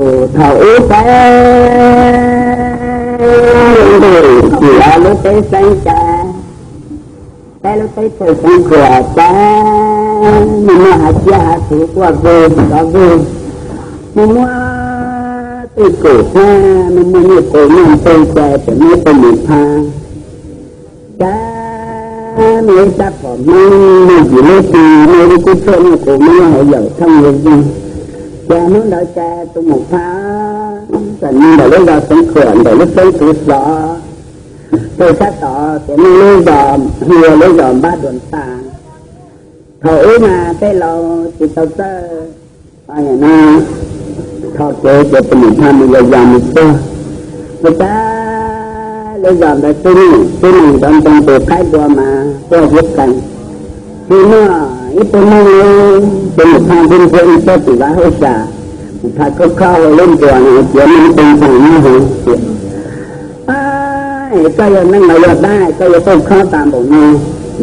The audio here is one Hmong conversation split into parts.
Thaum ub peb lub ntuj tsim lub teb xeeb ces, peb lub teb chaws Xeev Khuam ces, nws muaj hav siab hav tsuv quaj vwg rov vwg, nws muaj tej kum thiab nws muaj nyuj qus nyuj npeg ces tseem muaj tus Mus Phas. Ces muaj ib rab phom Hmoob muaj yim lub hli, muaj ib lub kub tshuaj nyuj qus muaj hauv yawm thooj yawg zeeg. Ces hnub ntawd ces tus Mus Phas txawm mus ntawm lub zos Xeev Khuam ntawm lub roob Tuv Xov, rau sab tod ces muaj lub zos hu ua lub zos Npab Duas Tas. Thaum ub mas tej laus tsis tau txawj tho kev ces tus Mus Phas mus yos yos mus tuag. Ua cas lub zos ntawd xwb ne, xwb nees nrov ntoo tus qaib npua mas quaj ziab qees. Tsis muaj ib tug neeg li, ces Mus Phas nrhiav nrhiav mus txog tim vaj hauj sam, Mus Phas khob khob hauv lub nruas no tias, neeg tus ntxhais nyob hauv tias, koj yog neeg los yog dab koj yuav tuaj khob tas npaum no?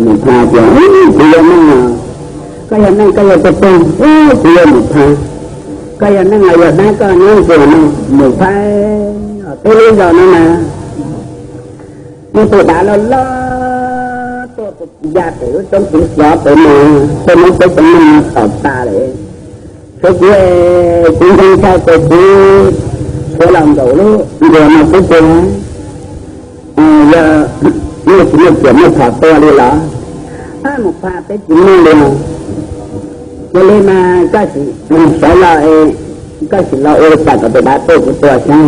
Mus Phas tias, kuv yog neeg os. Koj yog neeg koj yuav tuaj tuag? Kuv yog Mus Phas. Koj yog neeg los yog dab koj nyob nruas no? Mus Phas, peb lub zos no mas muaj tus dav loj loj tuaj ya pem lub roob Tuv Xov pem mas, tej Hmoob peb cov neeg no tom tas lawm. Tshuav kuv, kuv ntshai ntshai ces kuv khiav los nkaum lub nruas no xwb tiag. Yog nej tsis muaj riam muaj phom tua li los? Ab, Mus Phas, peb tsis muaj li os. Yog li mas koj sim sawv los, koj sim los ua li cas kom tus dav tuaj kuv tua saib,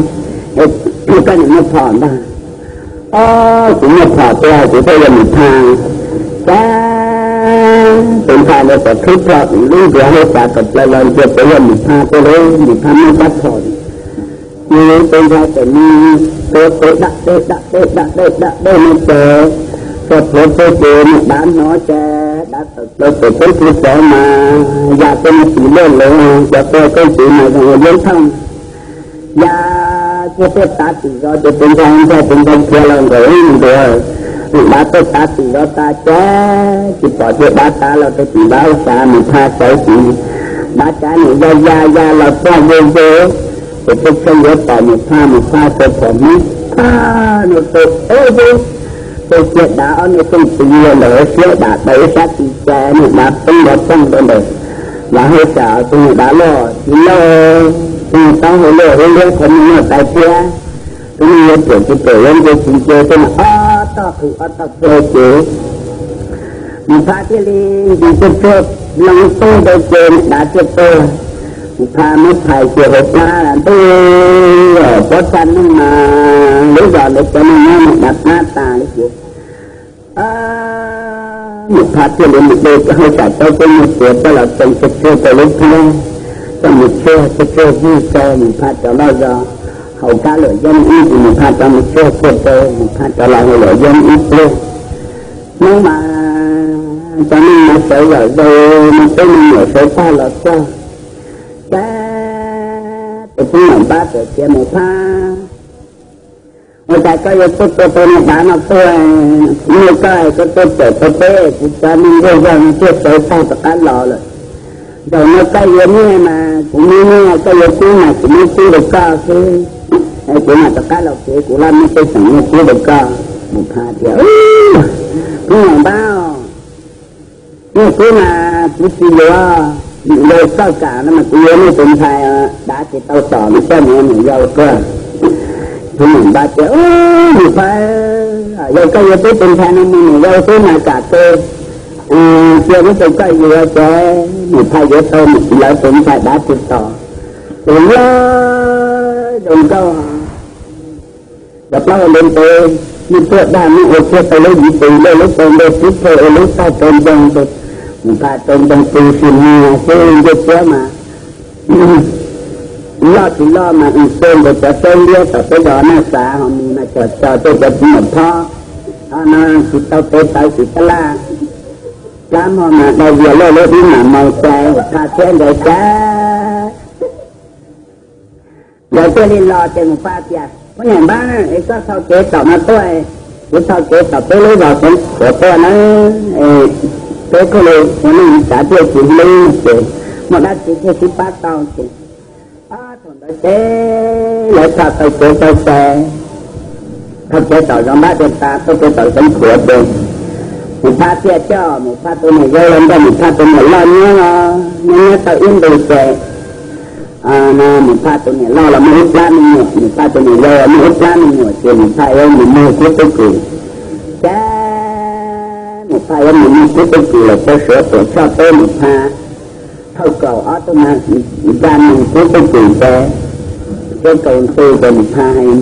koj niam muaj phom ntag. Ob, kuv muaj phom tiag, kuv thiaj yog Mus Phas. Ces tus ntxhais ntawd txawm qhib plho lub nruas hauj sam kom plaws los ntsia ces yog Mus Phas tiag lauj, Mus Phas muaj rab phom. Ces tus ntxhais txawm mus tuav tes dab dej dab dej dab dej dab dej no ces, txog plhuav txog ces niag dav hnov ces dav tawm plaws pem roob Tuv Xov mas ya tej niag tis luaj luav, cov qhua koob tis mas zoo ua yeeb thooj. Ya kiag tuaj tav tim zos ces tus ntxhais, ntxhais tus ntxhais khiav los nkaum lub nruas, niag dav tuaj tav tim zos tas ces tsis pom tias dav tav los rau tim vaj hauj sam, Mus Phas sawv tsees, dav cav niam ya ya ya los txog ze ze, ces pheej tshee yuav tom Mus Phas, Mus Phas xuas phom Hmoob, phaj, nws tus ub ub, tus kiag dav ob niag kooj tis ntawm hauv siab dam tau ib sab tis ces niag dav poob nrov poog rau ntawm vaj hauj sam, tus niag dav loj tsis loj, tus niag taub hau luaj huv liab qhov muag luaj tais thiab, tus niag yuav ruam tsis ruam yuav ntse tsis ntse, tus niag ob tog qhwv ob tog plhu ces Mus Phas thiaj li ntis tsuag tsuag loo tub rau ces niag dav thiaj tuag. Mus Phas muab phais kiag hauv plab ntuj, pob txha neeg mas lub zos ntawd cov neeg nyob niag dav plab tas li ces Mus Phas thiaj li mus de hauj sam rau tej nyuag txiav coj los tsoo tsuag tsuag rau lub plab, coj mus tshuaj tsuag tsuag vij rau Mus Phas cov loj zog haus kab luam yeeb ib ntsis, Mus Phas rov mus tshuaj tsuag rau, Mus Phas rov los haus luam yeeb ib pliag. Hnub mas cov neeg mas sawv zom zaws, neeg tub neeg muam sawv tag los txog. Ces tus tub Nom Npab txawm tias, Mus Phas, ua cas koj yuav tuaj tua tau niag dav no tuag? Niag koj, koj tuaj cawm tau peb, kuv cov neeg nquag zog no thiaj sawv tag rov qab los lawm. Zaum no koj yuav nyiaj mas kuv muab nyiaj, koj yuav kub mas kuv muab kub rau koj xwb. Kuv mam rov qab los kev, kuv laj muab tej xeem nyiaj kub rau koj. Mus Phas tias, Tub Nom Npab, nyiaj kub mas kuv tsis yuav, yog koj kam no mas kuv yuav nej tus ntxhais dav tsis tau tom no coj mus ua niam yau tuag. Tub Nom Npab tias, Mus Phas, yog koj yuav peb tus ntxhais no mus niam yau xwb mas kam kawg, cia wb tus koj yuav ces Mus Phas yuav tau lawv tus ntxhais dav tsis tom. Tus loj zoo nkauj, cov plaub hau ntev ntev, muaj tuaj dag muab ua kiag tau lub yiv tis, lub rau ntej tib plhe ua lub tag rau npoo, Mus Phas rau npoo pw sim niag xwb ncej tiab mas loj tsis loj mas ib txog nkaus cov saib liab tom peb zos Naj Xav ho mis mas cog cog tej cov txiv nyuam phob, ho no tsis tau pes tawv tsis tab laj, plab hmo mas dai vias loj lub dib mam maus ces Mus Phas thiab nkawd ces nkawd thiaj li los ces Mus Phas tias, Poj niam npab, es koj txhau kev tom no tuaj, kuv txhau kev tom peb lub zos Xeev Khuam tuaj na, peb thiaj li ua neej tsav thiaj tsis hlub ces muaj dab tsi thiaj sib pab tau ces ob Ntawd ces lawv txhos tau kev tau txais, tau kev tom zos npab tias tas, tau kev tom Xeev Khuam ces Mus Phaj thiaj coj Mus Phaj tus niam yau los nrog Mus Phaj tus niam loj nyob, nyob nyob tau ib ntus ces Mus Phaj tus niam loj los muaj ib plab me nyuam, Mus Phaj tus niam yau los muaj ib plab me nyuam ces Mus Phaj yuav mus muag kub tub kws. Ces Mus Phaj yuav mus muag kub tub kws los rau Suav Tuam Tshoj teb, Mus Phaj thauj kaum ob tug mas nra nees kub tub kws ces, ces kaum ntu ces Mus Phaj hais,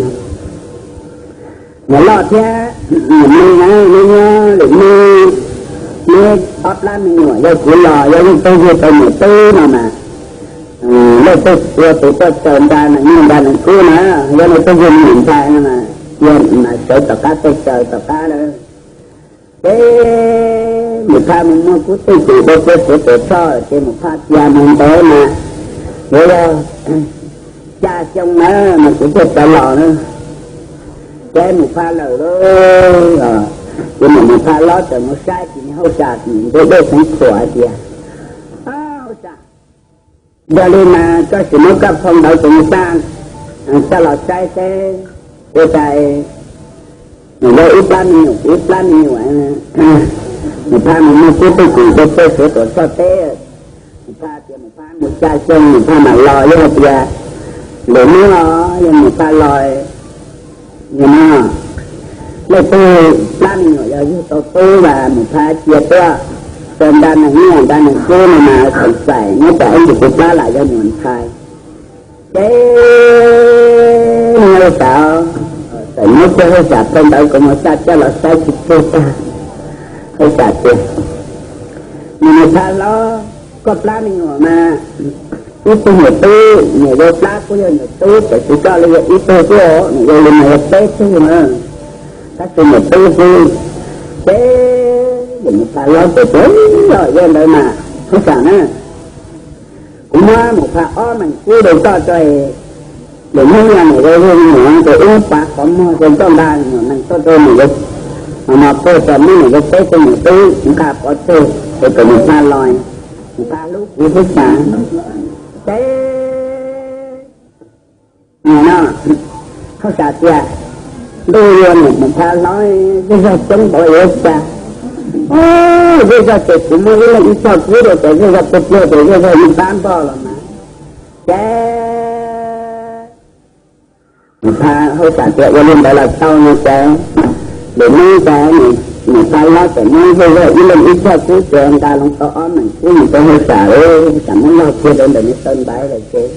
niam loj thiab niam nees na, neb nyob lwm hnub, neb ob plab me nyuam yog kuv los yog leej twg yug tau niam tub no mas, leej twg ua tus tuaj tsaws nra nees nyoog nra nees kub na, yog leej twg yug me nyuam ntxhais no mas cia mas sawv tom qab tuaj tsaws tom qab lawm. Ces Mus Phaj mus muag kub tub kws rau Suav Tuam Tshoj ces Mus Phaj cia mus ntawd mas yuav yog xya xyoo na mas kuv thiaj rov los na. Ces Mus Phaj lawm lauj, ces niam Mus Phaj hlob txawm mus saib tsis nws hauj sam tim ntug dej Xeev Khuam hais tias, Hauj sam, yog li mas koj sim muab koj phau ntawv kuv mus xa coj los saib seb, ua cas nws yog ib plab me nyuam kuv ib plab me nyuam. Mus Phaj mus muag kub tub kws rau Suav Tuam Tshoj teb, Mus Phaj tias Mus Phaj mus xya xyoo Mus Phaj mam los, yog hais tias lwm hnub os yog Mus Phaj los, leej twg plab me nyuam yog yug tau tub mas Mus Phaj cia tuaj, tsaws nra nees nyoog nra nees kub no mas txheem xaim nyob tsam ib ntsis kuv plab lam yog nyuam ntxhais. Ces nyob li cas, txawm muab kiag hauj sam phau ntawv kuv mus xa coj los saib tsis tseg tag. Hauj sam tias, niam Mus Phaj hlob, koj plab me nyuam mas ib tug niam tub, niam yau plab kuj yog niam tub, tiam sis koj li yog ib tug xwb, niam yau li mas yog peb tug na, tab sis niam tub xwb. Ces niam Mus Phaj hlob tias, Yog li ntawd mas hauj sam na, kuv muab Mus Phaj ob meem kub rau koj tso, lwm hnub yog niam yau yug me nyuam ces wb pav qhov muag rau koj nqa me nyuam nees tuaj rau niam yau, no puag tso muab niam yau peb tug niam tub nqa pov tseg es kom Mus Phaj los, Mus Phaj hlub kuv hauj sam. Ces no hauj sam tias, ntuj yuav niam Mus Phaj hlob, zej zog coob npaum li cas, zej zog ces kuv muab ib leeg ib txoj kub rau ces zej zog puag plig ces zej zog yeej pab npoj los mas. Ces Mus Phaj hauj sam tias ua li ntawd los tau no ces lwm hnub ces Mus Phaj hlob txawm muab zej zog ib leeg ib txoj kub ces nqa loo tau ob meem kub mus rau hauj sam, hauj sam muab log kiag rau ntawm nws taw ntaiv lawm ces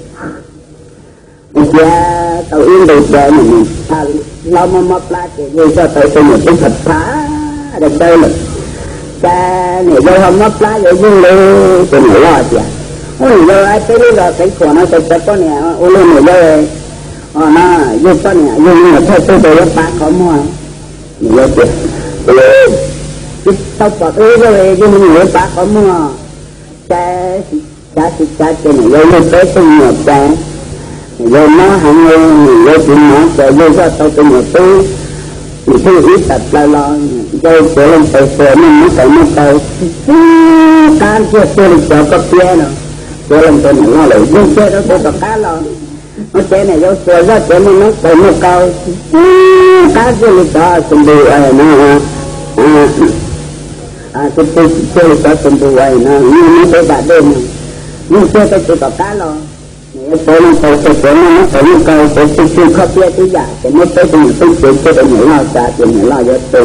Mus tiav tau ib ntus ces niam Mus Phaj hlob muab mob plab ces yug zoj tau tus niam tub phaj phaj dawb dawb lawm. Ces niam yau ho mob plab yuav yug li, ces niam loj tias, ub niam yau, peb lub zos Xeev Khuam no ces cov poj niam ua luag niam yau no yug poj niam yug me nyuam thawj tug ces yuav pav qhov muag. Niam yau tias, tsis tau pom tub yug li, yug me nyuam yuav pav qhov muag. Ces tsis cav tsis cav ces niam yau yug peb tug me nyuam ces niam yau mob heev li, niam yau tsis hnov ces yug zoj tau tus niam tub, niam tub ib tawm plaws los, yau tsuav leej tes xuas muaj mob kaus muaj kaus, qab ntsiag tiag li cov koj piab no. Tsuav leej tus niam loj lawm yug kiag rau tus tom qab los, ua ces niam yau xuas zoj tsuav muaj mob kaus muaj kaus, qab ntsiag li cov tus npus no, ntsiag li cov tus npus no, nyob peb vam dej no. Yug kiag rau tus tom qab los, niam yau tsuav leej tes xuas tsuav muaj mob kaus muaj kaus, tsuav tsuj tsuj khob piab tib yam ces muab peb tus niam tub tsuav kiag rau niam loj tsav ces niam loj yuav tu.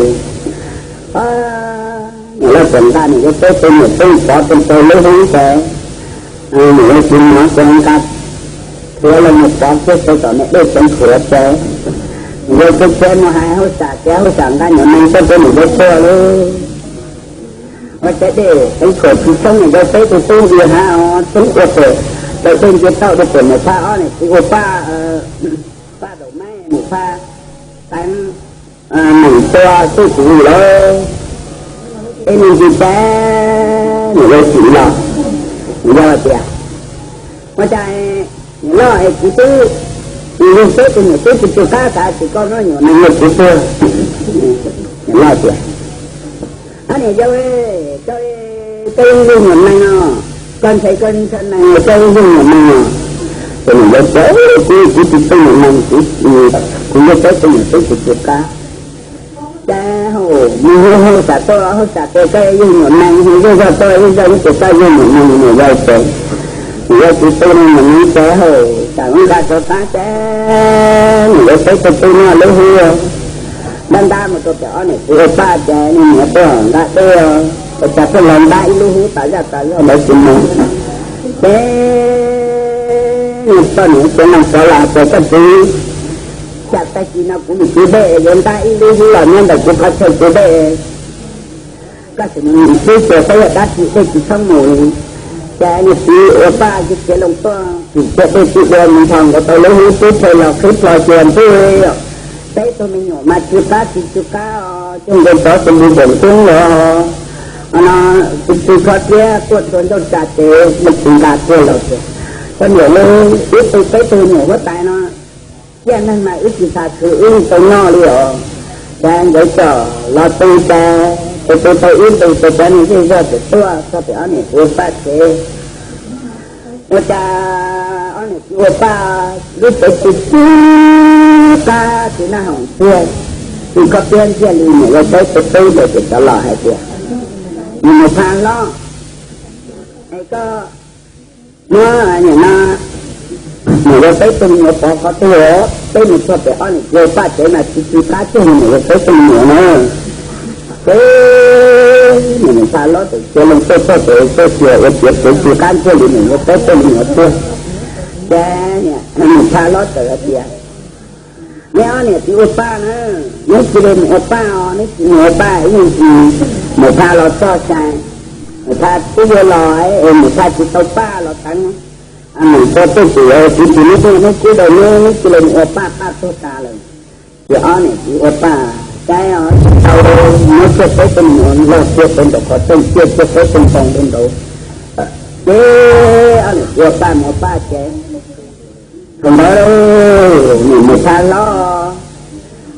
Niam loj txawm nqa niam yau peb tus niam tub pov rau lub hoob ces niam yau tsis hnov ces nqa plhuav los mus pov kiag rau tom niam dej Xeev Khuam ces niam yau tseem mus hais hauj sam ces hauj sam nqa nyuam nees tuaj rau niam yau tuag lauj. Ua cas dej Xeev Khuam tsis tshoob niam yau peb tus tub li hab, tshoob ua pem, pem dej nce tauj rau pem Mus Phaj ob niam txiv ua paj, paj daum maib Mus Phaj teev meem tua xwb kuv lawm. Es nws ntsis ces niam yau tsim los, niam yau hais tias, ua cas niam loj es kuv twb, nws yug peb tus niam tub tsis tu qab tas tsis koj muab nyuam nees ua kuv tuag. Niam loj tias, ab niam yau, koj, koj yeej yug nyuam nees no, koj ntshai koj ntshaw nees koj yeej yug nyuam nees no. Ces niam yau tias, kuv kuv tsis tuaj mus nees, kuv kuv yog peb tus niam tub tsis tu qab. Cas hauj mus hu hauj sam tuaj, hauj sam tias koj yog nyuam nees, hu zej zog tuaj, zej zog tias koj yog nyuam nees, niam yau ces niam yau tsis tu no nyuam nees ces hauj sam lub nqa rov qab ces niam yau peb tug tub noj lub hub ntab ntab mus rau pem ob niam txiv ua paj ces niam tuaj nqa dej, ua cas tuaj los ntab ib lub hub tas zaj tas zog ntawd tsis mus. Ces niam poj niam ces nug pog los tias koj txiv, xya tag kis no kuv mus kwv dej yuav ntab ib lub hub los nyob ntawm kuv qhov chaw kwv dej, koj tsis mus kwv ces peb yog dab tsi dej tsis txhob mus li. Ces niam txiv ua paj tsis khiav loo tuaj tsis khiav dej tsis dua mus nthos nkaus tau lub hub tub rhe los qhib plho xyuas ntuj, peb tug me nyuam mas tsw qab tsis tsw qab os, coj nkaus rov tus npus npaum ntoob los no, tsis tsw qab thiab tuaj tua ncauj tsa ces me tsis nqa tuaj los tias, koj niam, wb tu peb tug me nyuam huab tais no, ciaj neeg mas wb tsis xav khwv wb tau noj li os. Ces nkawd coj los tu ces tus tu tau ib ntus ces cov niag zej zog txawm tuaj txog pem ob niam txiv ua paj tsev. Ua cas ob niam txiv ua paj lub tsev tsis tsw qab tsis noj haus ntxiag, tsis khob piab ntxiag li. Niam yau peb tug tub ntawd ces rov los hais tias, niam Maiv Phaj hlob, es koj muab nim no niam yau peb tug me nyuam pov qhov twg, peb mus txog pem ob niam txiv ua paj tsev mas tsis tsw qab kiag li niam yau peb tug me nyuam na. Ces niam Maiv Phaj hlob txawm khiav loo tuaj txog ces tuaj xyuas ua ciav tsis tsw qab kiag li niam yau peb tug me nyuam tiag. Ces niam Maiv Phaj hlob txawm hais tias, neb ob niam txiv ua paj na, neb cia li mus ua paj os, neb tsis mus ua paj yeej tsis, Maiv Phaj los txog ces Maiv Phaj twb yuav los es Maiv Phaj tsis tau paj los teev, Maiv Phaj twb tsis yog tsis tsis neb twb neb tib rau neb, neb cia li mus ua paj, paj tuag tas lawm. Ces ob niam txiv ua paj, ces tsis tau, muab kiag peb tug me nyuam log kiag rau nraum qhov rooj, ciaj kiag peb tug ntoo rau nraud. Ces ob niam txiv ua paj mus ua paj ces thaum ntawd niam Maiv Phaj hlob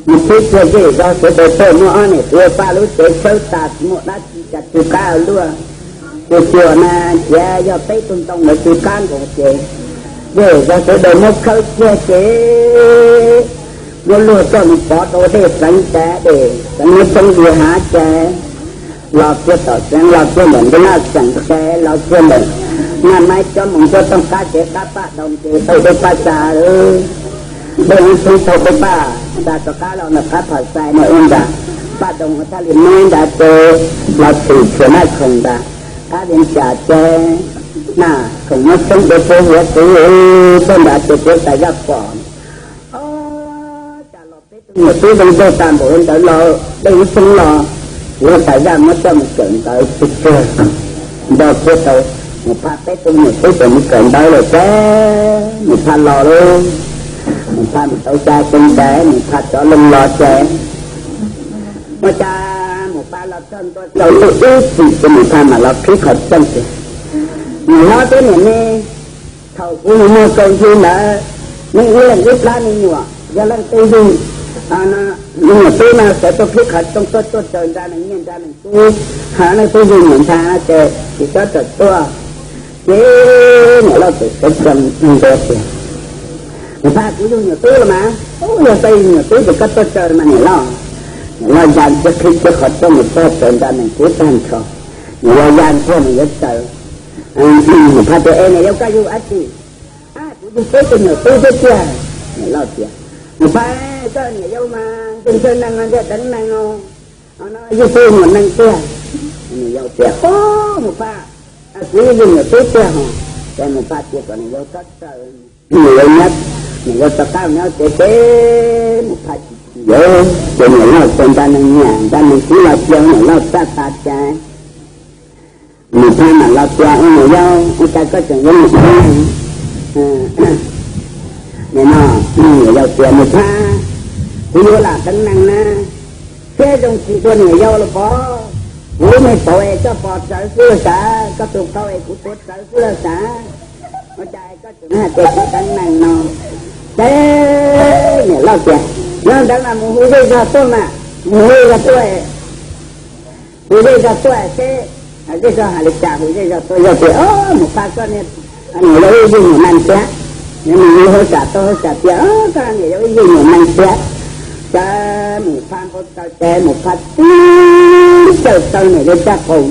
mus twb kiag zej zog sawv daws tuaj muab ob niam txiv ua paj lub tsev tshawb tas tsis muaj dab tsi cas tsw qab ua luaj. Xyuas xyuas na, nrhiav yog peb tug ntoo ntawd tsw qab nkaus ces zej zog sawv daws muab khawb kiag ces muab luag coj mus pov rau dej xeev ces dej xeev muab tshoob li hav ces los kiag tom xeev, los kiag ntawm ntiaj laj xeem ces los kiag ntawm Naj Maib Cob Moos Ntsuab Tooj qab tsev qab paj doo ces tau dej paj tsa, dej ub tshoob tau dej paj tsa rov qab los ntawm qab Pham Xais na ub ntag, paj doo ua thaj li meb ntag ces los txhim Txhias Naj Khoom ntag, qab Viav Cas ces Naj Khoom muab tshoob dua puag hiav txwv tuaj ntawd ces kuv tas zaj pom, o, cas los peb tug me nyuam tub zoo nraug tas npaum li ntawd los dej ub tshoob los, kuv tas zaj muab coj mus kawm ntawd tsis kawg, nto kiag rau Maiv Phaj peb tug me nyuam tub txawm mus kawm ntawd lawm ces Maiv Phaj los lauj. Maiv Phaj mus tau xya xyoo ces Maiv Phaj rov loo los ces ua cas Maiv Phaj los txog ntua rau lub ib txhis ces Maiv Phaj mam los qhib qhov rooj tias, niam hlob thiab niam me, thaum kuv mus muag kaus nthi ntawd, neb ib leeg ib plab me nyuam, yog leej twg yug me nyuam tub no sawv tuaj qhib qhov rooj tuaj tuaj tsaws nra nees nyiaj nra nees kub, ho leej twg yug nyuam ntxhais no ces tsis txhob tawm tuaj. Ces niam loj txawm sawv tsees ntua tias, Maiv Phaj, kuv yug nyuam tub los mas, yog koj yug nyuam tub ces koj tuaj tsaws mas niam loj. Niam loj ya ntxiag qhib kiag qhov rooj mus txog tsaws nra nees kub tag nrho, niam yau ya ntxiag mus yuav tsaws. Maiv Phaj tias, es niam yau koj yug dab tsi? Kuv yug peb tug nyuam tub thiab tiag. Niam loj tias, Maiv Phaj, koj niam yau mas ntshaw ntshaw nees no, ntshaw deev nees no, yug tau nyuam nees tiag. Niam yau tias, o, Maiv Phaj, kuv yug nyuam tub tiag hos. Ces Maiv Phaj tias kom niam yau txhob tsaws, niam yau nyob, niam yau rov qab nyob tsev teb. Maiv Phaj tsis chim, ces niam loj tsaws nra nees nyiaj nra nees kub los cia niam loj txaj tas ces Maiv Phaj mam los tias, ua niam yau, ua cas koj tseem yuav nyuam tub? Nim no niam yau tias, Maiv Phaj, kuv yuav lam deev nees na, thiab zoo tsis dua niam yau los pov, kuv lub me paum es coj pos tsawv xwb los sav, koj tus qau es kuv tuav tsawv xwb los sav, ua cas koj tseem hais tias kuv deev nees no? Ces niam loj tias, yog ntawd mas mus hu zej zog tuaj mas, mus hu zej zog tuaj, hu zej zog tuaj seb zej zog hais li cas, hu zej zog tuaj. Zej zog tias, o, Maiv Phaj, koj niam yau wb yug nyuam nees tiag. Nws mus hauj sam tau hauj sam tias, Koj niam yau ib yig nyuam neeg thiab. Cas Mus Phaj npau taws ces Mus Phaj tib cawm taw niam yau caj qaum,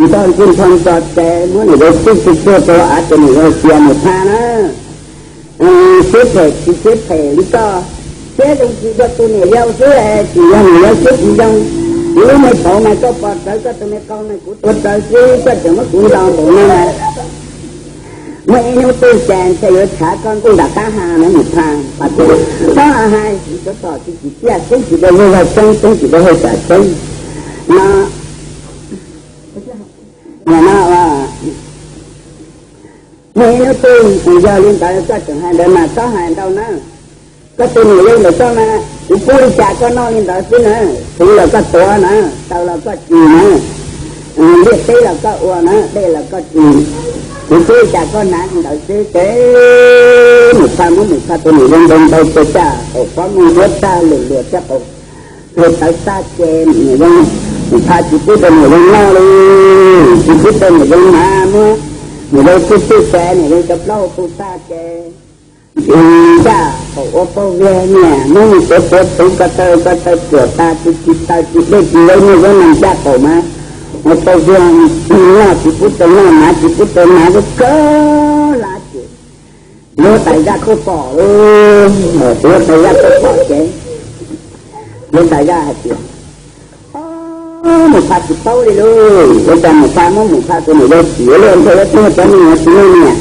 ntog nti nthos ntxos ces muab niam yau txij txij tsuag rau av ces niam yau tias, Mus Phaj na, siab phem tsis siab phem li koj, siab zoo tsis zoo tus niam yau xwb, tsis yog niam yau siab tsis zoo. Kuv lub me pauv mas koj pom rawv, koj tus me qau mas kuv tuav rawv xwb, koj tseem muab kuv ntaus npaum no mas muaj ib hnub twg ces ntshe yuav tshav koj nkuj nram qab ha na Mus Phaj. Txhob hais, tsis txhob tom, tsis tsim txiaj, txeeb tsis tau zej zog tseeb, txeeb tsis tau hauj sam tseeb no. Muaj ib hnub twg yog li ntawd koj tseem hais ntawd mas txhob hais ntau na. Koj tus niam yau ntawm koj mas kuv pub li cas koj noj li ntawd xwb na. Txhuv los koj tuav na, taws los koj ris na, liaj teb los koj ua na, dej los koj ris. Kuv pub li cas koj hnav li ntawd xwb ces Mus Phaj muab Mus Phaj tus niam yau ntaus ntaus ces caj qaum pob muaj nruab tag lwm luam caj qaum hlo tawv tag ces niam yau, Mus Phaj tsis pub rau niam yau noj li, tsis pub rau niam yau hnav, muab niam yau txij txij ces niam yau cov plaub hau tu tag ces caj qaum ua paug viag niam muab nws tuav tuav txhuv ko taw ko taw ruam tas tsis tsis taws tsis dej tsis zaub niaj zaub nees caj qaum mas ua paug viag, noj tsis pub rau noj hnav tsis pub rau hnav kawg kawg hlab ces Tus huab tais zaj tuaj pom lauj, tus huab tais zaj tuaj pom ces tus huab tais zaj hais tias, Mus Phaj tsis paub li lauj, ua cas Mus Phaj muab Mus Phaj tus niam yau xiav lawm, ntshe yuav tuag cov me nyuam tsis muaj niam.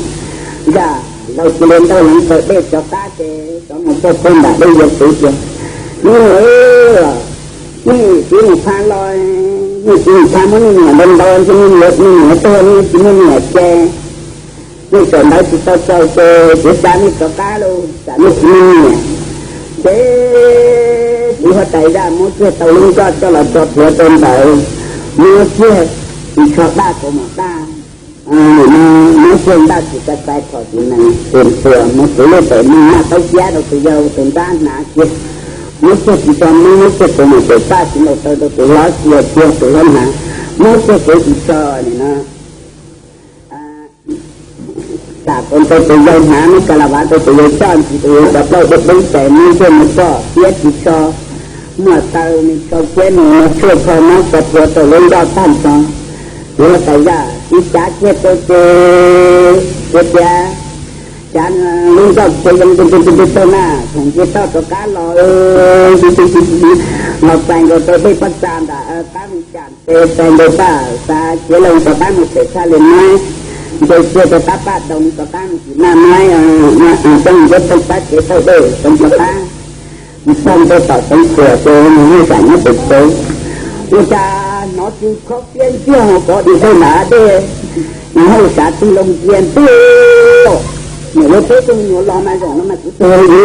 Zaj laus cia li ntaug hlo taw dej rov qab ces rov mus txog puag nram dej yuav txwv tias, Nub, nej txiv Mus Phaj los, nej txiv Mus Phaj muab nej niam ntaus ntaus ntshe nej niam tuag nej tsis muaj niam ces nej sawv ntawd tsis tau txaus ces kuv xa nej rov qab lauj, tsam nej tsis muaj niam. Ces tus huab tais zaj muab kiag tau lub nkoj coj los tso plhuav rau ntawd, muab kiag ris tsho daj kaus mom daj, muab kiag ntaj tsis ka txais phom tis nees tus ntuas, muab tus lub pem neeg naj taub xyab rau tus yau tus nrab hnav kiag, muab kiag ris tsho mub, muab kiag tus maum pem paj tsis ntaus taw rau tus hlob xyuas kiag tus hlob hnav, muab kiag kev ris tsho nim no xam rau tus yau hnav, muab ka la vav rau tus yau coj ntsis, tus yau cov plaub dub dub ces muab ntsej muag roj piab ris tsho, muaj taw me tsho kiab me tshuaj tsho mob tso plhuav rau lub nkoj tag nrho. Tus huab tais zaj tib cav kiag rau ces, ces tias, cav lub nkoj ces zoo nti nti nti nti tag na, khoom nce toj rov qab los, los txais nkaus rau dej pob txha ntawm qab me cas ces txais nkaus paj xav khiav los rov qab mus pem tshaj li maib, nce kiag rau qab paj doo rov qab mus tim naj maib, coj mus ncuab tooj pab kev taug dej rov qab mus txog ntua tom Xeev Khuam ces nws hauj sam nyob pem tsev, ua cas hnov tsis khob piab ntsiag ho kov dis dawb nram dej, nws hauj sam tig loo ntsia ntuj, niam yau peb tug me nyuam los mas zaum no mas kuv tuag li.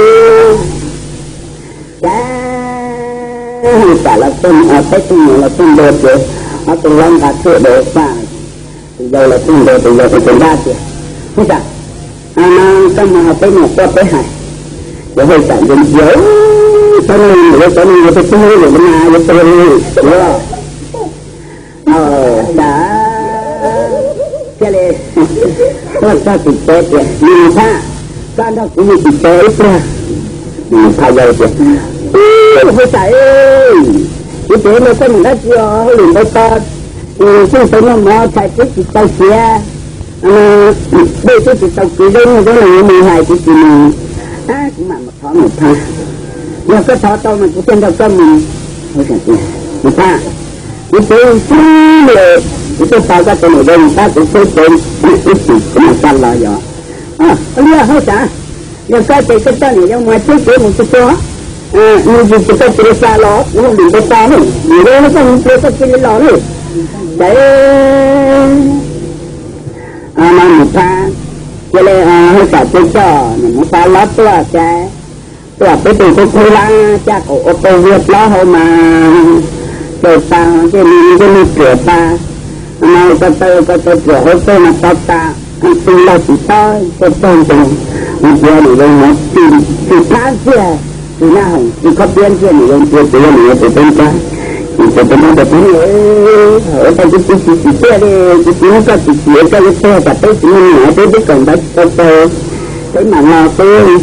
Cas hauj sam los txog, peb tug me nyuam los txog ntua ces ob tug hlob nqa tshuaj daus faj, tus yau los txog ntua tus yau tus nrab tias, Hauj sam, no koj mus hais peb niam tuaj peb hais. Ces hauj sam ntsia ntsia, cov niam yau cov niam yau twb twb li mas yuav tuag li, yuav, cas thiaj li tuaj txog tim tsev tias, Mus Phaj, koj nrog kuv mus tim tsev ib pliag. Mus Phaj yau tias, Hauj sam, kuv tseem nrog koj mus dab tsi os, hauj lwm ntau tod, txheej tau noj mov, tshais twb tsis tau siav, dej twb tsis tau kwv, zaub nyuj zaub nees yuav mus hais kuv tsis mus. Kuv mam mus thov Mus Phaj, yog koj thov tau mas kuv thiaj nrog koj mus. Mus Phaj, kuv tsev xwb li, kuv tuaj tos koj tus niam yau mus pab kuv tsheb tsev ib chim kuv mam xa los yom. Ua li hauj sam, yog koj ces koj coj niam yau mus tsheb tsev mus tsuag tsuag, nws tsis tsis koj cia li xa los kuv hauj lwm ntau tod na, niam yau koj mus tsuag koj cia li los na. Ces no Mus Phaj cia li hauj sam cia coj niam Mus Phaj los tuaj ces tuaj peb tug tub khub lab caj qaum ua paug viag plaub hau mas txaus tas, ntsej muag ntsej muag ruam tas, mas ko taw ko taw ruam hauv txaj mas to tas, txij laug tsis tob txaj txog ntua, mus ntsia niam yau hnov tsis phab ntxiag, tsis naj hoom tsis khob piab ntxiag niam yau ntsia ces yog niam yau tus tub nrab, tus tub nrab tias, Tub niam, ua cas kuv txiv tsis tsim txiaj li, kuv txiv muab koj tsis tsim, koj yuav tuag tsam peb tsis muaj niam, peb twb kawm ntawv tsis tau txaus. Peb mam los peb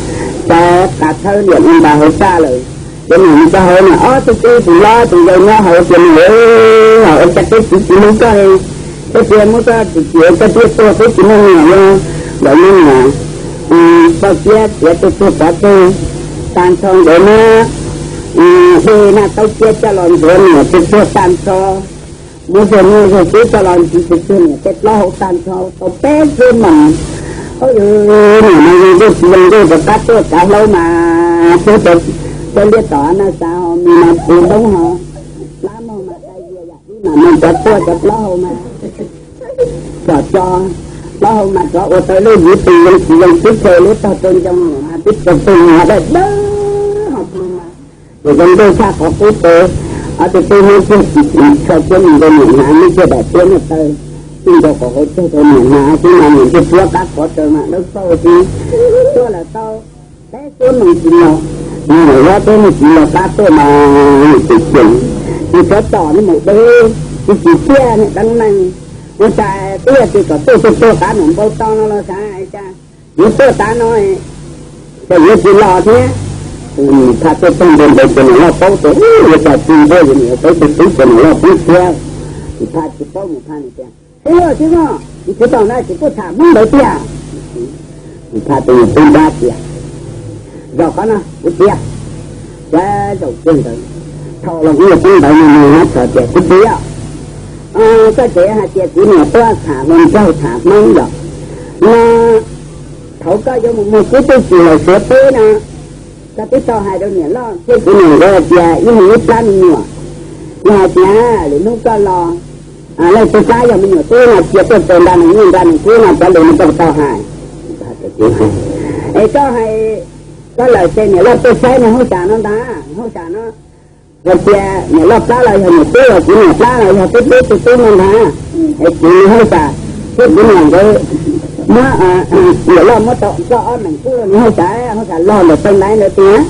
txav tas thawb liam ua ntas hauv txaj lawm. Ces niam mus rau hauv niam ob tug tub tus hlob tus yau nyob hauv tias, niam, hauv cas peb txiv tsis hlub koj li, peb txiv muab koj tsis txiav koj thiaj tuag, peb tsis muaj niam li. Nkawd muab niam tso siab txiav tuag tuag pov tseg tag nrho, nkawd muab dej naj taub siab coj los ntxuav niam tuag tuag tag nrho, muab zog nyuj zog kub coj los ntxiv tuag tuag niam tej plaub hau tag nrho tau peb xuab moos. Ub, niam mas zoo nkauj tsis zoo nkauj, rov qab tuaj kav hlaub mas tub rau liab tom na, xav ho mis mas pus npoob ho plab mog mas dai yias yam dib mas mus cov tuaj cov plaub hau mas tsom tso, plaub hau mas rov ua tau lub yim pes zoo tsis zoo tib tshaj lub tog rau ncoo mas tib tug pes mas dawb dawb ho pw mas. Ces zoo nkauj tshaj qhov qub pes, ob tug tub muab kiag tsis tshua kiag mus rau niam hnav, muab kiag daim tiab niag taw tij nkaus qhov hauv teg rau niam hnav xwb mas niam ntsia puab qab qhov raws mas dawb paug xwb. Tuaj lawm tau peb xuab moos tsis los, niam hlob peb mus tsis los qab tuaj mas niam tseem ceev, tsis txhob tom niag maum dub, tsis tsis tiaj niag deeb neeg. Ua cas twb yog tias kom tuaj tuaj tuaj qab mus npau tau no los xav cas yuav tuaj tav no, cas yuav tsis los thiab. Mus Phaj tuaj txog ntua ntawd ces niam loj paub tias ua cas tsis ntuj yuav niam peb tus tub ces niam loj pub thiab. Mus Phaj tsis paub, Mus Phaj nws tias, tub, tsis muaj, tsis tau na, tsis tuaj tham Hmoob ntawd tiag. Mus Phaj tus niam tub nrab tias, zaum qhov no kuv txiv, zaum kiag ntawd, thaum los kuv niam tub ntawd nws nws hnav txhos tias kuv txiv, koj tseem hais tias kuv niam tuaj tham hluas nraug tham Hmoob yom no, thaum koj yuav mus muag kuv tub tsis laus Suav teb no, koj twb tau hais rau niam loj thiab kuv niam nkawd hais tias ib hnub ib plab me nyuam, yog hais tias lwm hnub koj los, leej twg pab yog me nyuam tub no cia tuaj txais nra nees nyiaj nra nees kub no, cov lus no koj puas tau hais? Es koj hais, koj lawm ces niam loj tuaj saib niag hauj sam no ntag, hauj sam no hais tias niam loj plab los yog niam tub los kuv niam plab los yog peb peb tug tub no ntag. Es kuv niag hauj sam thiab kuv niam nkawd muab, niam loj muab tau koj ob meem kub rau niag hauj sam, hauj sam log ntawm tau ntaiv ntawd tias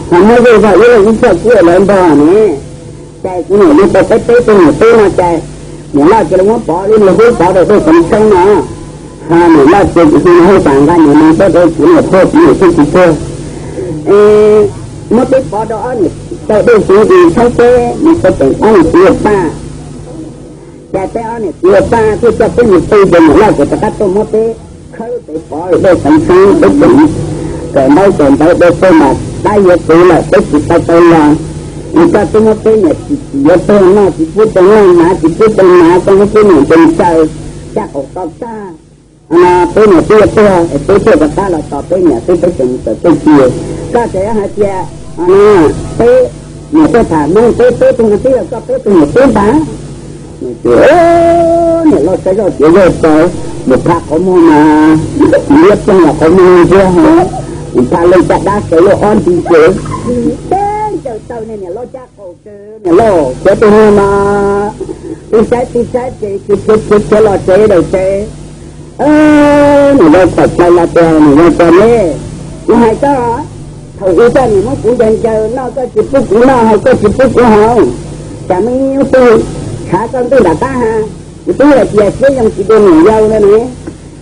ho muab zuj zog ib leeg ib txoj kub lawv npog ne. Cas kuv niam li tau peb peb tug niam tub no cas niam loj cia li muab pov lub niag hub pov rau dej xeev xeeb no. Ho niam loj cia kuv hu niag hauj sam nqa niag nees tuaj rau kuv niam tuag, kuv niam thiaj tsis tuag. Muab peb pov rau ob niam tau dej xeev xeeb teb, nws tau teem ob niam txiv ua paj. Cas peb ob niam txiv ua paj thiaj coj peb mus pw ces niam loj ces rov qab tuaj muab peb khawb peb pov dej xeev xeeb, peb tseem kawm ntaub kawm ntawv dej tuag mas dab yuav txwv lawm peb tsis tau tau los. Nws koj twb muab peb niam tsis yuav tuag, noj tsis pub rau noj, hnav tsis pub rau hnav, koj muab peb niam ntes ntsaws caj qaum to tag no, peb niam twb yuav tuag es peb thiaj rov qab los tos peb niam xwb, peb tseem mus tawm txuj ci. Koj tseem hais tias peb niam tuaj tham Hmoob, peb peb tug no twb yog koj peb tug niam tub ntag. Ces niam loj tsav zoj tiav zog tsaws, Mus Phaj qhov muag mas liab ploog los qhov muag ntsuab ho, Mus Phaj leej caj dab tsaws luaj ob nti ces teb ncaws taw niag niam loj caj qaum tsaws, niam loj khiav tus niag mas tib saib tib saib ces khiav khiav khiav los tsev daws tsev. Niam loj txhais plaws los tias, niam yau cas ne, kuv hais koj, thaum ub koj niam muab kuv ncaws ncaws noj, koj tsis pub kuv noj, haus koj tsis pub kuv haus, cas muaj ib hnub twg tshav koj ntuj nram qab ha, kuv twb hais tias siab zoo tsis dua niam yau no ne.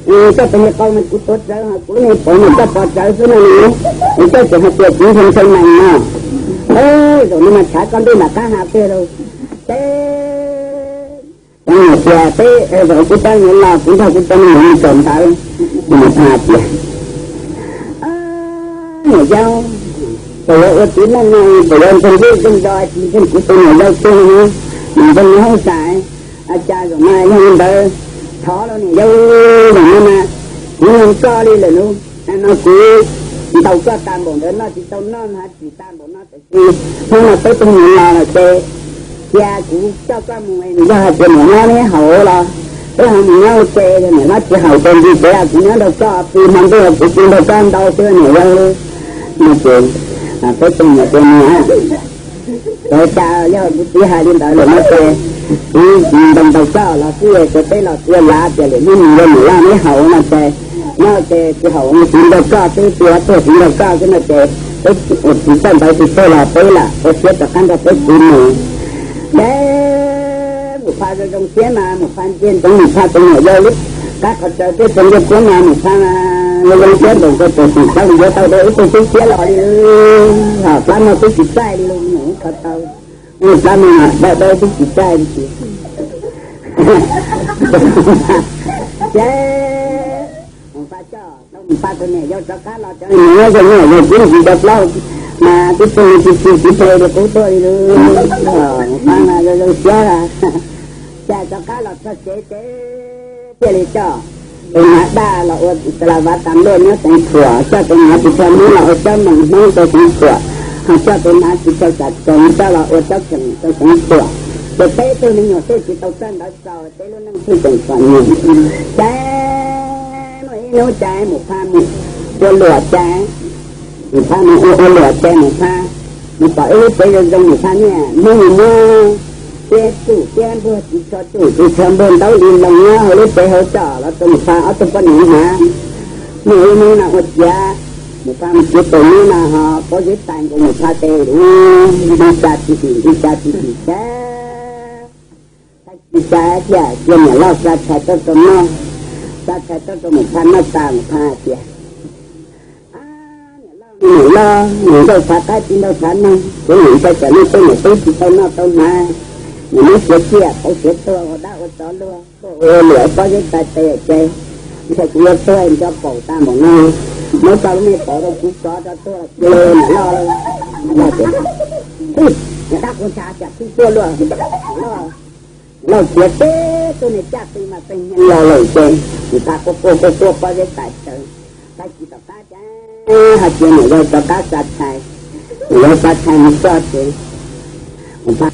Koj tus niag qau mas kuv tuav rawv, ho kuv lub niag paum mas koj pov rawv xwb no ne. Es koj tseem hais tias kuv ntshe ntshaw nees no. Zaum no mas tshav koj ntuj nram qab ha tiag lauj. Ces cov niam tias peb zaum kuv coj niam los kuv nrog kuv cov me nyuam mus tsom ntawv. Niam Phaj tias, niam yau, txawm yuav ua txiv neej no txawm yuav ntseeg zej ntseeg zos tsis ntseeg kuv tus niam yau tiag, niam ntseeg niag hauj sam, cas zaum no yog li ntawd, thov los niam yau, zaum no mas kuv ntseeg koj li lawm lauj. No kuv ntaus koj tag npaum ntawd noj tsis tau noj, hnav tsis tau npaum no, tab sis hnub no peb tug niam los lawm ces cia kuv coj koj mus, nws yog hais tias niam hlob neb haus los peb ho mus nyob ua ke, yog niam hlob tsis haus ces nti tsev kuv nyob nrog koj pw, hmo ntuj kuv pw nrog koj ntau xwb niam yau. No ces peb tug niam tias, niam, ua cas yog kuv txiv hais li ntawd lawm no ces kuv ntaus ntaus koj los xwb, ces peb los txiav lav tias lwm hnub nws yog niam loj neb haus no ces nyob ces tsis haus, kuv nrog koj, peb tsis tuag tsis nrog koj xwb no ces peb tsis txawj ntawd tsis tuag los peb lam ua siab rov qab nrog peb txiv mus. Ces Mus Phaj zoo zoo siab mas Mus Phaj ntsia ntsoov Mus Phaj tus niam yau lub qab qhov tsaws thiab txaus ntuj kuab mas Mus Phaj mas Zoo siab npaum nkaus txawm tsis tau yuav tau dua ib tug tub siab los li, ho plab mog twb tsis txaij li los mus kho tau, plab mog dawb dawb twb tsis txaij li. Ces Mus Paj coj tau Mus Paj tus niam yau rov qab los, cov niam yau yog niam yau tib ntsis rau plaub, mas tib tug li tsis tsis tsis phe li qub tuaj li. Mus Paj mas zoo zoo siab, cas rov qab los txog tsev ces thiaj li coj tus hnav daj los ua la vas tas luaj nyob Xeev Khuam, coj tus hnav tsis tshua Hmoob los ua cob moos Hmoob rau Xeev Khuam, ho coj tus hnav tsis tshua Xam Txoos coj los ua cob kheem rau Xeev Khuam. Ces peb tug me nyuam thiaj tsis tau txawj ntawv txaus, peb lub neej thiaj tseem txom nyem. Ces muaj ib hnub ces Mus Paj mus ua luam ces, Mus Paj mus ua ua luam ces Mus Paj mus pom ib lub tsev zoo zoo, Mus Paj niaj hnub mus muab tiab tsuj tiab npuag, tsis tshua tsuj tsis tshua npuag, ntaub li loos nyob hauv lub tsev hauv tsom los rau Mus Paj ob tug poj niam hnav. Muaj ib hnub no ua ciav, Mus Paj mus txiav tus hnub no ho Pob Zeb Tais nkaus Mus Paj tes, nti tsa tsis tim nti tsa tsis tim ces, tag kis cas tias cia niam loj xa tshais tuaj rau noj, xa tshais tuaj rau Mus Paj noj tas, Mus Paj hais tias, niam loj, niam loj, niam nkauj txhav qaib txiv nraug txhav neeg, kuv niam ntshai tsam nej tej niam tub tsis tau noj tau hnav, niam muab siav ciaj pauv siav tuag ua dab ua tsov luag, tuaj ua luam Pob Zeb Tais tes ces ntshai kuv yuav tuag nco paum tag npaum no, muab tau lub me paum rau kuv tsov rau tuag cia niam loj. Niam loj tias, niam dab kuv ntshav tsam tib tuaj luaj. Niam loj txiav teb tug niag caj tw mas txeeg nyeeg los lawm ces Mus Paj quaj quaj quaj quaj Pob Zeb Tais sawv. Tag kis tom qab ces hais tias niam yau rov qab xa tshais, niam yau xa tshais mus txog ces Mus Paj